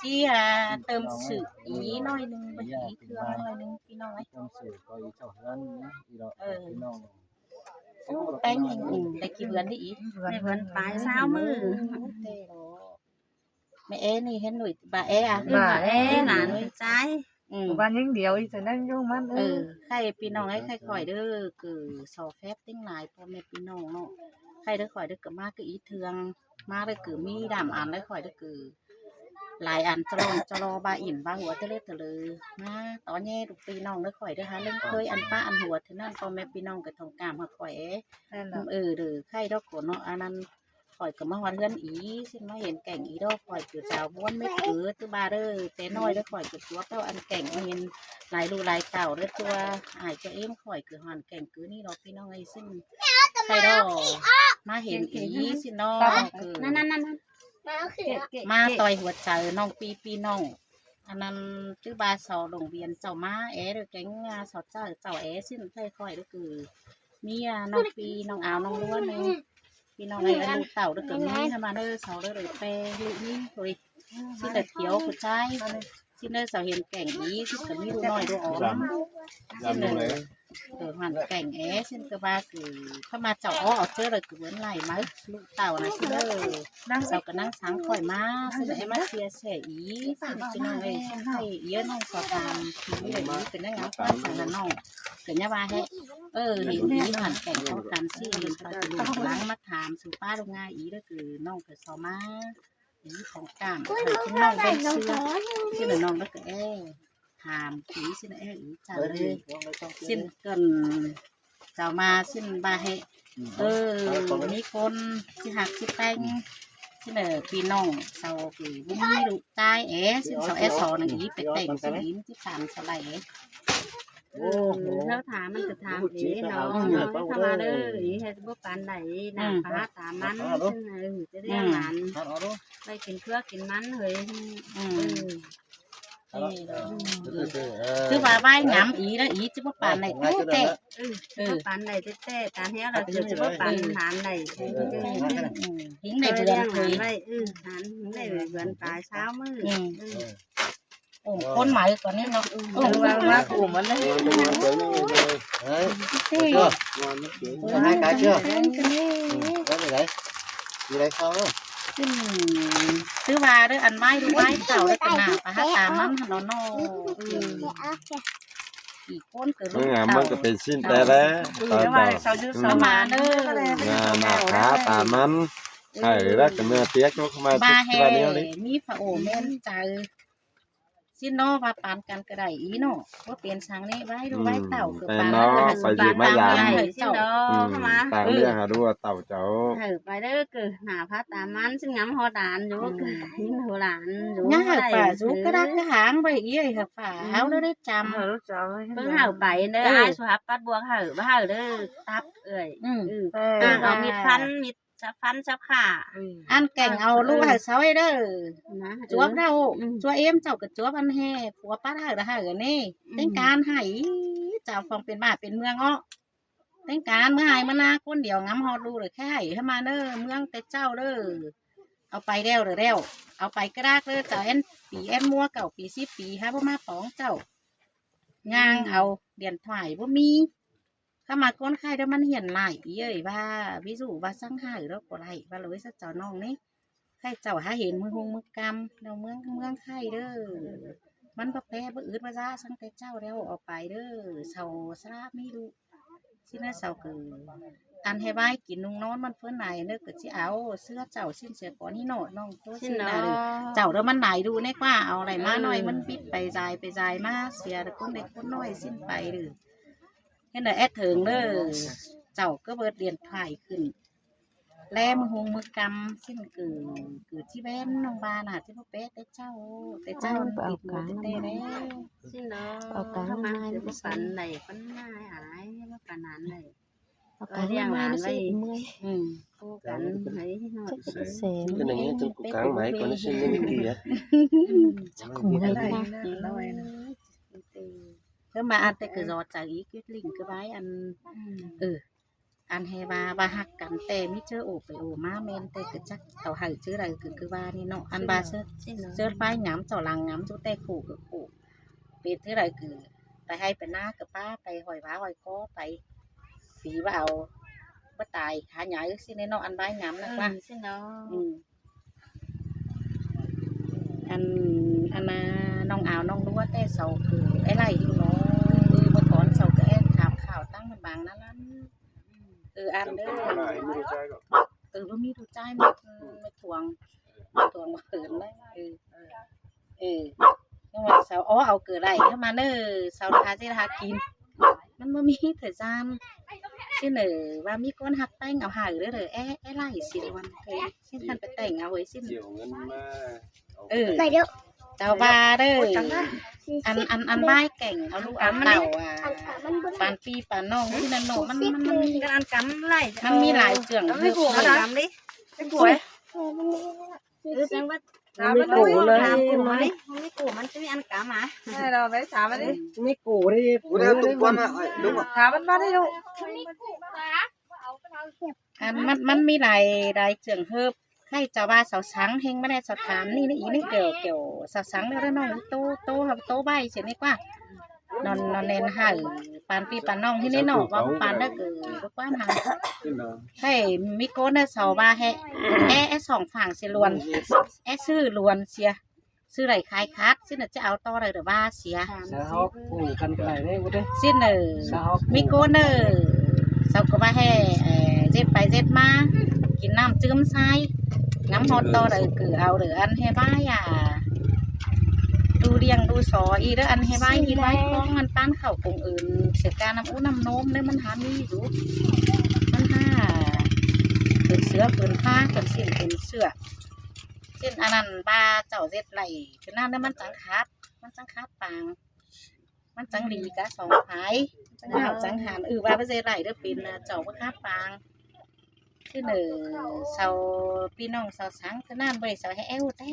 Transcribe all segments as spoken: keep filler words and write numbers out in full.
ꞌChí, à, tơm sự ꞌí ꞌnọi ꞌnưng, báu ꞌí ꞌtương ꞌnọi ꞌnưng ꞌpi ꞌnọng ꞌới. Tơm sự ꞌcọ ꞌí ꞌchọ ꞌhướn ꞌnớ, ꞌí ꞌnọ, ꞌpứng ꞌnọng. Ô, ꞌpéng ꞌnưng, ꞌlẹo ꞌchí ꞌhướn đi ꞌí. ꞌMắn ꞌhướn pay ꞌsáo ꞌmự. Mẹ é ꞌnị hên ꞌnọi, bà é à? Bà é, lán ꞌchái. Ư. Bà ꞌnhính điêu ꞌí, ꞌchớ ꞌnặn ꞌdụ ꞌmắn. Ư, khay ꞌpi ꞌnọng ꞌới, khay khỏi đé ꞌcọ so phép ꞌtếng lai ꞌpo ꞌme ꞌpi ꞌnọng ꞌnớ. Khay đé khỏi đé ꞌcọ ꞌmá ꞌcọ ꞌí ꞌtương, ꞌmá đé ꞌcọ ꞌmí đam ăn đé khỏi đé ꞌcọ lai ăn ꞌchọ lo ꞌchọ lo ba ỉn ba hua ꞌtẹ ꞌlế ꞌtẹ ꞌlới. ꞌMá tó ꞌnhé đu ꞌpi ꞌnọng đé khỏi đé hák ꞌlớng ꞌkhới ăn ꞌpá ăn hua ꞌtẹ ꞌnặn, ꞌpo ꞌme ꞌpi ꞌnọng ꞌcọ thông cảm hảư khỏi é. Ư, đé khay đé ꞌcọ ꞌnớ, ăn ꞌnặn khỏi ꞌcọ ꞌmá ꞌhọt ꞌhướn ꞌí, ꞌsịn ꞌmá hên kéng ꞌí đé khỏi ꞌcọ chao ꞌbuôn mết cứ ꞌtứ ba đé, té ꞌnọi đé khỏi ꞌcọ chuốp ꞌtẹo ăn kéng hên lai ꞌlụk lai tảu đé ꞌchua. Ai ꞌchua ꞌếm khỏi ꞌcọ ꞌhọt kéng cứ ꞌnị lo ꞌpi ꞌnọng ꞌới ꞌsịn. Khay đé ꞌmá hên ꞌí ꞌsịn ꞌnớ. Ư. ꞌMá ꞌtoi hua chaư ꞌnọng ꞌpi ꞌpi ꞌnọng. Ăn ꞌnặn ꞌtứ ba sau động viên chảu ꞌmá é đé kéng, à, sau chaư chảu é ꞌsịn khay khỏi đé ꞌcọ ꞌmí, à, ꞌnọng ꞌpi ꞌnọng ao ꞌnọng ꞌluôn ꞌnớ. ꞌPi ꞌnọng ꞌới, ăn ꞌlụk tảu đé ꞌcọ ꞌmí, hák ꞌmá đé sau đé đảy ꞌpe ꞌlụk ꞌnị thôi. ꞌSịn đé thiếu ꞌcọ ꞌchái. ꞌSịn đé sau hên kéng ꞌí, ꞌsịn ꞌcọ ꞌmí ꞌlụk ꞌnọi đé ón. ꞌSịn đé, ꞌcọ ꞌhọt kéng é, ꞌsịn ꞌcọ ba ꞌcọ, ꞌkhắm ꞌmá chảu ó, ó ꞌchớ đé ꞌcọ bớn lai ꞌmá ꞌlụk tảu ꞌnớ ꞌsịn đé. Sau ꞌcọ ꞌnăng sáng khỏi ꞌmá, ꞌsịn đé ꞌmá chia sẻ ꞌí, ꞌsịn ꞌpi ꞌnọng ꞌới, ꞌsịn khay ꞌí ꞌnọng so tham, ꞌchí ꞌí ꞌcọ ꞌnhá ngắm khỏi săng ꞌnặn ꞌnọng. ꞌCọ ꞌnhá ba ꞌhế. Ư, hên ꞌí ꞌhọt kéng khó khăn ꞌsịn, ꞌlới ꞌcọ ꞌlụk lăng ꞌmá tham, sưng ꞌpá ꞌlụk ꞌngai ꞌí đé ꞌcọ ꞌnọng ꞌcọ so ꞌmá. ꞌÍ thông cảm, ꞌcọ ꞌnọng ꞌvén ꞌsứa. ꞌSịn đé ꞌnọng đé ꞌcọ é tham ꞌí, ꞌsịn đé é ꞌí chắng đé. ꞌSịn ꞌcợn chảu ꞌmá ꞌsịn ba ꞌhế. Ư, ꞌmí ꞌcốn ꞌchí ꞌhặc ꞌchí ꞌpéng. ꞌSịn đé ꞌpi ꞌnọng sau ꞌcọ ꞌmí ꞌlụk ꞌchái é, ꞌsịn sau é so ꞌnưng ꞌí, ꞌpéng ꞌpéng ꞌsịn ꞌí ꞌchí tham sau đảy é. Ư, ꞌhướn tham ꞌmắn ꞌcọ tham ꞌí ꞌnớ, ꞌmắn ꞌcọ tham ꞌmá đé, ꞌí hên báu pán đảy, ꞌnạ pá tả ꞌmắn, ꞌsịn, ư, ꞌchí đé ꞌmắn. ꞌVạy kin ꞌcứa kin ꞌmắn ꞌhới. Ư. ꞌTứ ba ꞌvạy ngắm ꞌí đé, ꞌí ꞌchí báu pán đảy ꞌtẹ ꞌtẹ. Ư, ꞌchí báu pán đảy ꞌtẹ ꞌtẹ, tán ꞌhéo ꞌlẹo ꞌcọ ꞌchí báu pán ꞌnán đảy. Hính đảy bươn ꞌhới. Ư, hính đảy bươn pay ꞌsáo ꞌmự. Ư. Ôm ꞌcốn máư ꞌcọ ꞌnị ꞌnớ. Ôm ꞌcốn máư ꞌcọ ꞌmắn đé. Ôm hai cái chưa? Đấy, đấy. Đi đấy sau đó. ꞌTứ ba đé ăn ꞌvạy ꞌlụk ꞌvạy tảu đé ꞌcọ ꞌnạ pá hák tả ꞌmắn ꞌnớ ꞌnớ. Ư. ꞌKhi ꞌcốn ꞌcọ ꞌlụk tảu. ꞌMắn ꞌcọ pên ꞌsịn té đé. Sau dư sau ꞌmắn đé. ꞌNạ pá hák tả ꞌmắn. Hảư đé ꞌcọ ꞌmưa piếc ꞌchớ ꞌkhắm ꞌmá ba ꞌchớ ꞌva ꞌnéo đi. ꞌHê, ꞌmí pha ổ ꞌmen chaư. ꞌSịn ꞌnớ ꞌva pán căn ꞌcọ đảy ꞌí ꞌnớ. ꞌVa pên săng ꞌnị ꞌvạy ꞌlụk ꞌvạy tảu ꞌcọ pên pán ꞌnớ, ꞌva hảư dư ꞌmá dáng dáng hảư ꞌchí ꞌnớ. Tang ꞌliệng hảư ꞌlụk tảu chảu. Hảư pay đé ꞌcọ ꞌnạ pá tả ꞌmắn ꞌsịn ngắm ꞌhọt đan dú ꞌcọ. Hảư đan dú. ꞌNhá hảư pha dú cá đắc cá háng ꞌvạy ꞌí hảư pha hảư đé đé chăm. Hảư ꞌlụk chảu. ꞌPứng hảư pay đé, ai su hắp pắt buộc hảư, ꞌva hảư đé tắp ơi. Ư. Au mịt phăn, mịt sắp phăn sắp khả. Ăn kéng au ꞌlụk hảư sau é đé. Chuốp đaư. Chuốp ꞌếm chảu ꞌcọ chuốp ăn ꞌhế. Phua pắt hảư đé hảư ꞌnị. ꞌTếng cán hảư. Chảu phóng pên bả pên ꞌmướng ó. ꞌTếng cán ꞌmưa hai ꞌmưa ꞌná ꞌcốn điêu ngắm ꞌhọt ꞌlụk đảy khay hảư ꞌmá ꞌnớ ꞌmướng té ꞌchạu đé. Au pay ꞌlẹo đé ꞌlẹo. Au pay cá đắc đé chảu én pí én ꞌmúa cảu pí síp pí hák báu ꞌmá phóng chảu. ꞌNhang au điện thoại báu ꞌmí. ꞌKhắm ꞌmá ꞌcốn khay đé ꞌmắn hiển lai ꞌí ơi ꞌva, ví dụ ꞌva săng hảư đé ꞌcọ lai ꞌva ꞌlới sắt chảu ꞌnọng ꞌnị. Khay chảu hák hên ꞌmự ꞌhung ꞌmự ꞌcắm, ꞌnọng ꞌmướng ꞌmướng khay đé. ꞌMắn báu ꞌpé báu ứt báu dák săng té ꞌchạu ꞌlẹo au pay đé. Sau sá ꞌmí ꞌlụk. ꞌSịn ꞌnớ sau ꞌcọ ăn ꞌhế ꞌvạy kin ꞌnung ꞌnón ꞌmắn ꞌphớn lai ꞌnớ ꞌcọ ꞌchí au ꞌsứa chảu ꞌsịn sia cón ꞌnị ꞌnớ ꞌnọng ꞌtố ꞌsịn lai đé. Chảu đé ꞌmắn lai đu ꞌnị ꞌquá au lai ꞌmá ꞌnọi ꞌmắn bít pay dai pay dai ꞌmá sia đé ꞌcốn đé ꞌcốn ꞌnọi ꞌsịn pay đé. Hên đé é thớng đé. Chảu ꞌcọ bớt điện thoại khửn. ꞌLé ꞌmự ꞌhung ꞌmự ꞌcắm ꞌsịn ꞌcọ, ꞌcọ ꞌchí ꞌvén ꞌnọng ꞌva ꞌnạ ꞌchí báu ꞌpé té ꞌchạu, té ꞌchạu ꞌnị tịt ꞌmưa té té đé. ꞌSịn ꞌnớ, au cá ꞌmá ꞌchí báu pán đảy, pán ꞌmá ải, báu pán ꞌnán đảy. Au cá ꞌmá ꞌnị ꞌsịn ꞌmưa. Ư. Cô cắn thấy nó. Chắc ꞌcọ sến. Cái này nghe tôi cũng cắn máy còn nó xin lên kia. Chắc cũng hay ta. Thế mà ăn té ꞌcọ dọ chaư ꞌí quyết định ꞌcọ ꞌvạy ăn. Ư. ăn hê ꞌva, ꞌva ꞌhặc căn ꞌtẹ ꞌmí ꞌchớ ổ pay ổ ꞌmá ꞌmen ꞌtẹ ꞌcọ chắc tảu hảư ꞌchớ đaư ꞌcọ ꞌcọ ꞌva ꞌnị ꞌnọ. Ăn ꞌva ꞌchớ, ꞌchớ ꞌphái ngắm chảu lăng ngắm ꞌchu ꞌtẹ khổ ꞌcọ khổ. Pên ꞌchớ đaư ꞌcọ pay ꞌhay pay ꞌná ꞌcọ ꞌpá pay hỏi ꞌva hỏi ꞌcọ pay. Phi ꞌva au báu tai hả nhảy ꞌsịn ꞌnị ꞌnọ ăn ꞌphái ngắm ꞌnị ꞌva. Ăn, ăn ꞌnọng ao ꞌnọng ꞌlúa ꞌtẹ sau ꞌcọ é lai ꞌnị ꞌnọ. Ư, báu cón sau ꞌcọ é tham khảo ꞌtáng ꞌmắn bang ꞌnặn ꞌlắm. Ư, ăn đé. Ư, báu ꞌmí ꞌchu ꞌchái ꞌmá, ꞌmá thuang, thuang ꞌmá khửn ꞌnị. Ư. Ư. ꞌNhắng ꞌva sau ók au ꞌcọ đảy ꞌmá ꞌnớ, sau hả ꞌdệt hả kin. ꞌMắn báu ꞌmí thời gian. ꞌSịn ꞌnớ ꞌva ꞌmí ꞌcốn ꞌhặc ꞌpéng au hảư đé, đé é, é lai ꞌsịn ꞌluôn. Ư, ꞌsịn ꞌkhặn pay ꞌteng au ꞌhới ꞌsịn. Ư. Chảu ꞌva đé. Ăn, ăn, ăn ꞌvái kẻng au ꞌlụk ăn tảu, à, pán pi pán ꞌnọng ꞌsịn ꞌnặn ꞌnọ. ꞌMắn, ꞌmắn, ꞌmắn ꞌmí. ꞌMắn ꞌmí lai ꞌchương ꞌhướp. Ăn cắm đi. Ư, ꞌmắn ꞌmí ꞌcốn ꞌnị. Ăn cắm à. ꞌMắn ꞌmí ꞌcốn ꞌnị. Ăn ꞌmắn, ꞌmắn ꞌmí lai, lai ꞌchương ꞌhướp. Khay chảu ꞌva sau sắng ꞌhêng ꞌmá ꞌnị sau tham ꞌnị ꞌnị, ꞌnị ꞌcọ, ꞌcọ sau sắng ꞌnị ꞌnọ, ꞌtố, ꞌtố, ꞌtố ꞌvạy ꞌsịn ꞌnị ꞌquá. ꞌNọn, ꞌnọn ꞌnén hảư pán pi pán ꞌnọng ꞌhới ꞌnị ꞌnọ, ꞌva pán đé ꞌcọ, ꞌcọ ꞌquám hảư. Khay ꞌmí ꞌcốn ꞌnị sau ꞌva hé, é, é song phang sia ꞌluôn, é ꞌsứ ꞌluôn sia. ꞌSứ đảy khai khát, ꞌsịn ꞌnớ ꞌchí au ꞌto đảy ꞌva sia. ꞌSịn ꞌnớ, ꞌmí ꞌcốn ꞌnị, sau ꞌcọ ꞌva hé, ơ, ꞌdệt pay ꞌdệt ꞌmá, kin ꞌnặm ꞌchưm ꞌsái, ngắm ꞌhọt ꞌto đảy ꞌcọ au đảy ăn hê ꞌvái à. Đu ꞌliệng đu so ꞌnị đé ăn hê ꞌvái ꞌnị ꞌvái ꞌcóng ăn ꞌpán khảu công ứn, sia cá ꞌnặm ú ꞌnặm ꞌnôm ꞌnớ ꞌmắn hả ꞌmí dú. ꞌMắn hả, pên sứa pên ꞌphá, pên ꞌsịn pên sứa. ꞌSịn ăn ꞌnặn ꞌva chảu ꞌdệt đảy, ꞌchư ꞌnặn ꞌnớ ꞌmắn chắng khát, ꞌmắn chắng khát pang. ꞌMắn chắng đi cá song phái, chắng hảư chắng hẳn. Ư, ꞌva báu ꞌdệt đảy đé pên, à, chảu báu khát pang. ꞌSịn ꞌnớ sau ꞌpi ꞌnọng sau sắng ꞌchư ꞌnặn ꞌvạy sau hé é ꞌhụ té,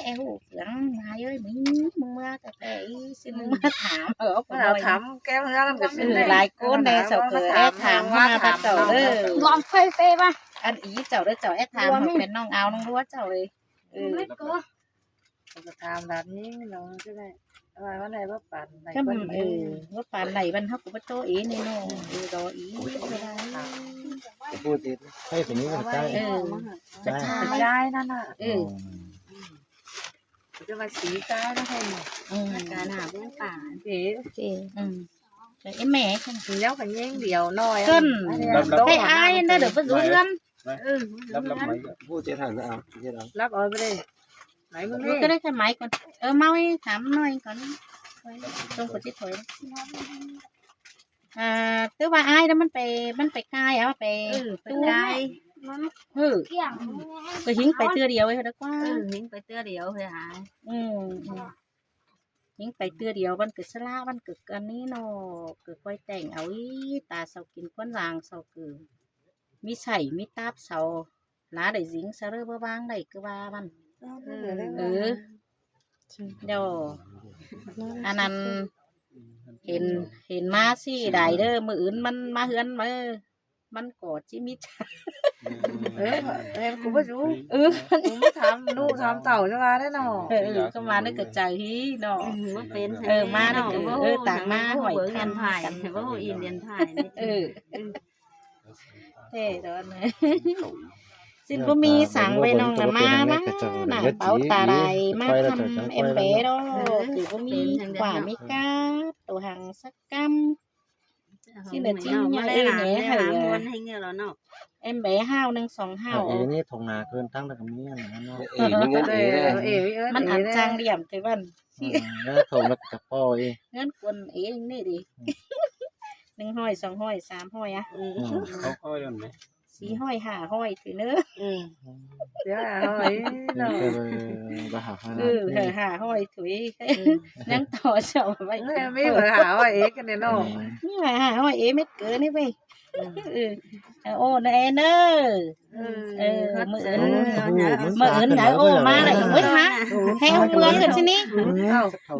é ꞌhụ phướng mai ơi, ꞌmí ꞌmưa té té ꞌsịn ꞌmưa tham. Ơ, ꞌcọ ꞌmưa tham kéo ꞌhứa ꞌnặn ꞌcọ ꞌsịn. Ư, lai ꞌcốn đé sau ꞌcọ é tham ꞌmưa bát chảu đé. Ăn ꞌí chảu đé chảu é tham, pên ꞌnọng ao ꞌnọng ꞌlúa chảu đé. Ư. Tham ꞌva ꞌnị ꞌnọ, ꞌchư đảy. ꞌVa ꞌva đảy báu pán đảy. Báu pán đảy ꞌva ꞌhặc ꞌcọ báu ꞌchọ ế ꞌnị ꞌnọ. Ư, đo ế. Pên ꞌnị ꞌcọ ꞌchái. Ư. ꞌChái ꞌnặn ꞌnạ. Ư. ꞌChư ꞌva sí ꞌchái ꞌnặn ꞌhới ꞌnị. Cá nả bún pả. Ê. Ê mẹ. Dáo cả ꞌnhính điêu ꞌnọi. Cái ai nó được có dụ lắm. Lắp, lắp máy. Lắp ói báu đảy. Máy báu đảy. Cái đấy cái máy còn. Ơ, mau đi, thăm ꞌnọi còn. Trông có chết thôi. À, tức ꞌva ai đó ꞌmắn pay, ꞌmắn pay cai, à, pay. Ư, pay cai. Ư. Cái hính pay ꞌtưa điêu ꞌhới đé ꞌquá. Ư, hính pay ꞌtưa điêu ꞌhới hả? Ư, ư. Hính pay ꞌtưa điêu, ꞌvắn ꞌcọ sá ꞌlạ, ꞌvắn ꞌcọ ăn ꞌnị ꞌnọ, ꞌcọ ꞌquái ꞌteng au ꞌí, ta sau kin ꞌquán dang sau ꞌcọ. ꞌMí sảy, ꞌmí táp sau. Ná đảy dính sa ꞌlớ báu ꞌváng đảy ꞌcọ ꞌva ꞌvắn. Ư. Điêu. Ăn ăn hên, hên ꞌmá ꞌsị đảy đé, ꞌmự ứn ꞌmắn ꞌmá ꞌhướn ꞌmá, ꞌmắn ꞌcọ ꞌchí ꞌmí chaư. Ư, ên ꞌcọ báu dú. Ư. ꞌCọ ꞌmá tham ꞌnụ tham tảu ꞌchớ ꞌva đé ꞌnọ. Ư, ư, ꞌcọ ꞌmá ꞌnị ꞌcọ chaư ꞌhí ꞌnọ. Ư, ꞌmá pên. Ư, ꞌmá ꞌnị ꞌcọ, ư, táng ꞌmá hỏi ꞌviến điện thoại, báu ꞌviến điện thoại. Ư. Thế đó. ꞌSịn báu ꞌmí sắng ꞌvạy ꞌnọng nả ꞌmá, ꞌmá nả báu ta đảy ꞌmá thăm em bé đó. Ư, ꞌcọ báu ꞌmí cắp, tô hăng sắc căm. ꞌSịn ꞌnớ ꞌchí ꞌnhá ư ꞌnhé hả. Em bé hảư ꞌnưng song hảư. Ê, ꞌnị thùng nả cơn tăng đắc ꞌmí ăn ꞌnọ. Ê, ꞌmắn ăn trang điểm thế ꞌvắn. Ư, thùng lắc chả ꞌpo ê. Ngớn cuôn ê ꞌnị đi. ꞌNưng hỏi, song hỏi, sam hỏi à. Ư. Sáu hỏi rồi. Sí hỏi hả hỏi thôi nữa. Ư. Ư, hả hỏi thôi. Ư, hả hỏi thôi. Ư. Nhắn tỏ chảu ꞌvạy. Ư, ꞌmí hả hỏi ê cái này ꞌnọ. Ư. ꞌMí hả hỏi ê mết cớ ꞌnị ꞌvạy. Ơ, ô, ꞌnớ é ꞌnớ. Ơ, ꞌmự ứn, ꞌmự ứn nháư ô ꞌmá đảy ꞌmự hák. Hé ꞌhung ꞌmưa khửn ꞌchí ꞌnị.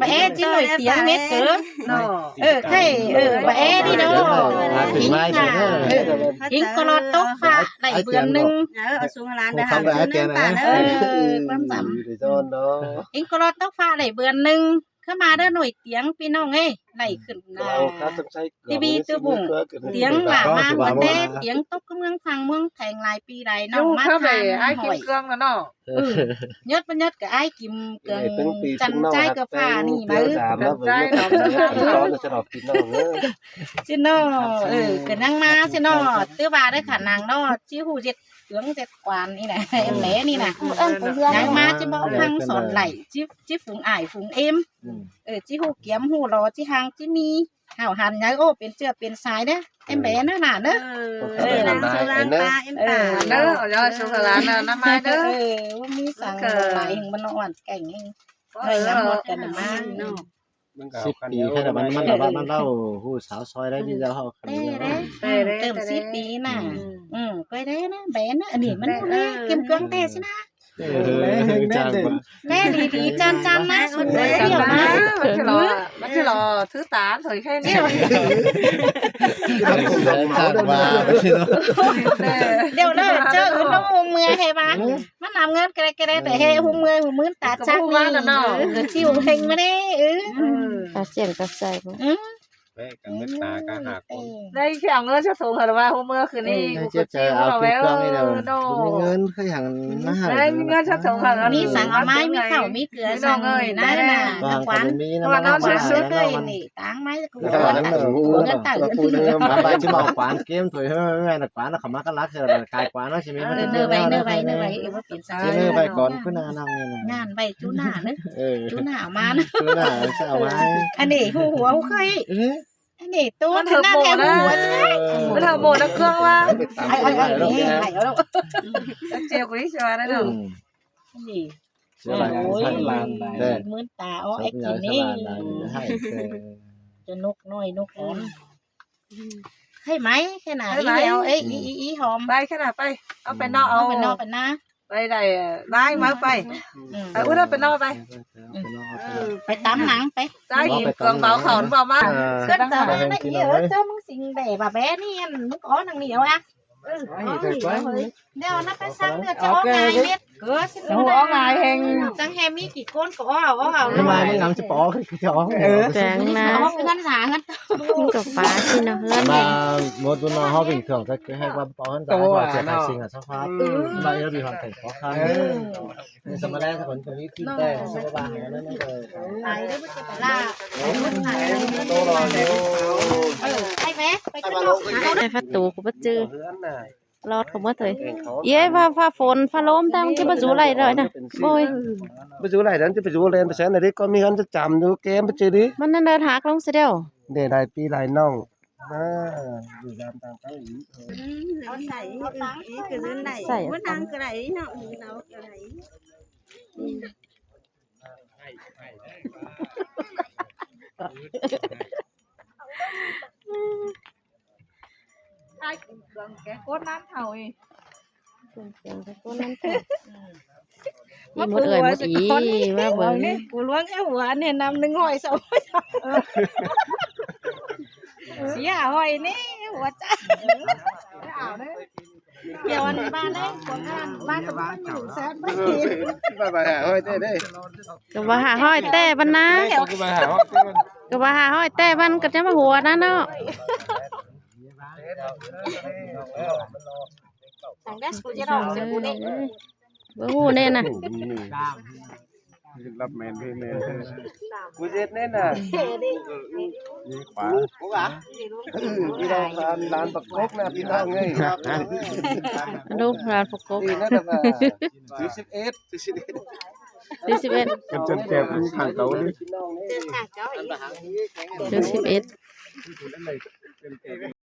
Bả é ꞌchí nổi tiếng mết cớ. Ơ, khay, ơ, bả é đi đó. Ính hả. Ính ꞌcọ lọt tốc phạ đảy bươn ꞌnưng. Ơ, ꞌquám dăm. Ính ꞌcọ lọt tốc phạ đảy bươn ꞌnưng. Khá ꞌmá đá nổi tiếng ꞌpi ꞌnọng ê. Đảy khửn, à, ti vi tư bủng. Tiếng lả ꞌmá ꞌmá té, tiếng tốc cá ꞌmướng phăng ꞌmướng theng lai pi lai ꞌnọng ꞌmá khá khăn ai hỏi. Kim Cương nó nó. Ơ, nhất ꞌmá nhất ꞌcọ ai Kim Cương chăn chai cà phà ꞌnị ꞌmá. Chăn chai nó. Ơ, ꞌcọ ꞌnăng ꞌmá ꞌsịn ꞌnọ. Tứ ꞌva đé khả năng ꞌnọ. ꞌChí ꞌhụ ꞌdệt tướng ꞌdệt quan ꞌnị nả. Em bé ꞌnị nả. ꞌNăng ꞌmá ꞌchí bók phăng sỏn đảy. ꞌChí, ꞌchí phung ải phung êm. Ơ, ꞌchí ꞌhụ kiêm ꞌhụ lo ꞌchí hăng ꞌchí ꞌmí. Hảo hẳn nháư ô pên ꞌchựa pên sai đé. Em bé ꞌnớ nả ꞌnớ. Ơ, ꞌnớ, ꞌnớ, ꞌnớ, ꞌnớ, ꞌmí săng lai hưng băn ꞌnọ hoàn cảnh hưng. Ơ, ꞌnắm ꞌmọt căn ꞌnắm ꞌmá. Síp pi khay đảy ꞌmắn, ꞌmắn ꞌlạ ꞌmắn ꞌlạ ꞌhụ sáo soi đé ꞌviđeo ꞌhụ. Té đé. Tơm síp pi nả. Ơ, ꞌcoi đé ꞌnớ, bé ꞌnớ. Ăn ꞌnị ꞌmắn ꞌhụ ꞌnớ, Kim Cương té ꞌsịn nả. Ơ, chang ꞌva. Bé đi đi chăn chăn ꞌmá, sung ꞌmá, ꞌdệt ꞌmá. Bác ꞌchí lo, bác ꞌchí lo thứ tám rồi khen đi. Chang ꞌva. ꞌDiu ꞌnớ, ꞌchớ ứn ꞌnọng ꞌhung ꞌmưa ꞌhê ꞌva. ꞌMắn ꞌnặm ꞌngớn kẻ kẻ té ꞌhê ꞌhung ꞌmưa ꞌhung ꞌmưa ta chắc ꞌnị. ꞌCọ ꞌchí ꞌhung ꞌhêng ꞌmá đé. Ta siêng ta sai. Bé căng mết ta cá hả cốn. Đảy khéo ꞌngớn sắt thống hả ꞌva ꞌhung ꞌmưa khửn ꞌnị. Ơ, ꞌcọ ꞌchí ꞌchớ ꞌchớ áo ꞌkịt ꞌquăng ꞌnị đu. ꞋMí ꞌngớn khay hẳn ꞌmá hả. Đảy ꞌmí ꞌngớn sắt thống hả. ꞌMí săng au ꞌmái, ꞌmí khảu, ꞌmí cưa săng ꞌnị nả. Quán ꞌmí nả, quán sốt sốt ꞌnị. Táng ꞌmái ꞌcọ ꞌngớn tải. Ơ, ꞌmá ꞌva ꞌchí ꞌmá au quán kem thôi, ꞌmá ꞌva quán ꞌnọ khảu ꞌmá cá lắc, cai quán ꞌnọ ꞌchí ꞌmí. Ơ, ꞌnị ꞌvạy, ꞌnị ꞌvạy, ꞌnị ꞌvạy, ꞌcọ pên săng. ꞌChí ꞌnị ꞌvạy quán ꞌcứ nả ꞌnặn ꞌnị nả. ꞌNgán ꞌvạy ꞌchu nả ꞌnớ. Ơ. ꞌChu nả ꞌmá ꞌnớ. ꞌChu nả sáo ꞌmá. Ăn ꞌnị ꞌhụ hua ꞌhụ khay. Ăn ꞌnị ꞌtố ꞌmắn thơm ꞌnặn mộ ꞌhụ ná. Hua sáo. ꞌMắn thơm mộ ná cương ꞌva. Ai, ai, ai, ai, ai, ai. Chắc chêu quí cho nó đâu. Ăn ꞌnị. Ôi, mươn ta ó ếch kin ꞌnị. Cho nốc ꞌnọi nốc ón. Khay ꞌmá, khay nả, khay ꞌmá. Ê, ꞌí, ꞌí, ꞌí hom. Pay, khay nả, pay. Au pay ꞌnọ, au. Au pay ꞌnọ, pay ꞌnọ. Pay đảy, ꞌvái ꞌmá pay. Ơ, ꞌút ꞌnọ pay ꞌnọ pay. Pay tắm nắng, pay. Dai Kim Cương báo khảu ꞌnặn ꞌva ꞌmá. Cơn ta ꞌnặn ꞌnị, ơ, ꞌchớ ꞌmứng sing đẻ ꞌva bé ꞌnị, ꞌmứng có năng ꞌnị, au a. Ơ, ꞌnị, ơ, hơi. ꞌNéo ꞌnặn pay săng ꞌnớ ꞌchớ ꞌngai mết. Ơ, sing ꞌnọ ꞌngai hên. Săng hên ꞌmí kỉ ꞌcốn ꞌcọ au, au, au. ꞌNi ꞌmá ꞌmí ngắm ꞌchí pó kỉ ꞌcốn. Ơ. Chang nả. Au ꞌhướn sá ꞌhướn. ꞌCọ pá ꞌchí ꞌnọ ꞌhướn. ꞌVa mốt ꞌmá ꞌnọ ꞌhụ bình thường ꞌchí ꞌcọ hên ꞌva pó ꞌhướn ta ꞌchọ ꞌchí khai sing ꞌnọ sắp phát. ꞌVa ꞌnị ꞌva bình thường ꞌcọ khăn. Ơ. ꞌNi sắp ꞌmá đé sắp ꞌcốn ꞌcọ ꞌmí kinh tế sắp ꞌva ꞌnặn ꞌnớ. Ai đé báu ꞌchí pá ꞌla. Ơ, ai vé, pay ꞌchớ ꞌnọ. Ai phát tủ ꞌcọ báu ꞌchư. Lọt ꞌcọ mết thôi. Yế, ꞌva, ꞌva phôn, ꞌva lốm ꞌtáng ꞌchí báu dú đảy đảy nả. Bôi. Báu dú đảy đảy, ꞌchí báu dú ꞌlen pay sén đảy đi, ꞌcọ ꞌmí ꞌhướn ꞌchí chăm dú kem báu ꞌchư đi. ꞌMắn ꞌnặn đảy hák ꞌlống sia ꞌlẹo. Đảy đảy pi đảy ꞌnọng. Ơ, dú dăm tang tang ꞌí. Au sai, ꞌí, ꞌí, ꞌcọ dú đảy. Sai. ꞌMắn năng ꞌcọ đảy, ꞌnọng, ꞌnọng ꞌcọ đảy. Ai, Kim Cương kẻ ꞌcốn ꞌnặn thảu ê. Kim Cương kẻ ꞌcốn ꞌnặn thảu. ꞌMá mốt ơi, mốt ꞌí, ꞌmá bới. Cú luống ê hua ꞌnị năm ꞌnưng hỏi song. Sia hỏi ꞌnị, hua chả. Eo ăn ba đé, quảng ăn, ba tấm ꞌmắn nhủ sén. Ba ba hả hỏi té đé. ꞌCọ ꞌva hả hỏi té băn nả. ꞌCọ ꞌva hả hỏi té băn ꞌcọ ꞌchí ꞌmá hua ꞌnặn ꞌnọ. Báu ꞌhụ ꞌnê nả. Lắp mên đi mên. Cú ꞌdệt ꞌnê nả. Đi khóa. Đi đâu lan, lan bạc cốc nè, ꞌpi ꞌnọng ơi. Đúng, lan bạc cốc. Đi nè, là tứ siết ết, tứ siết ết. Tứ siết ết. Cần chân kẹp cũng hàng cấu đi. Tứ siết ết.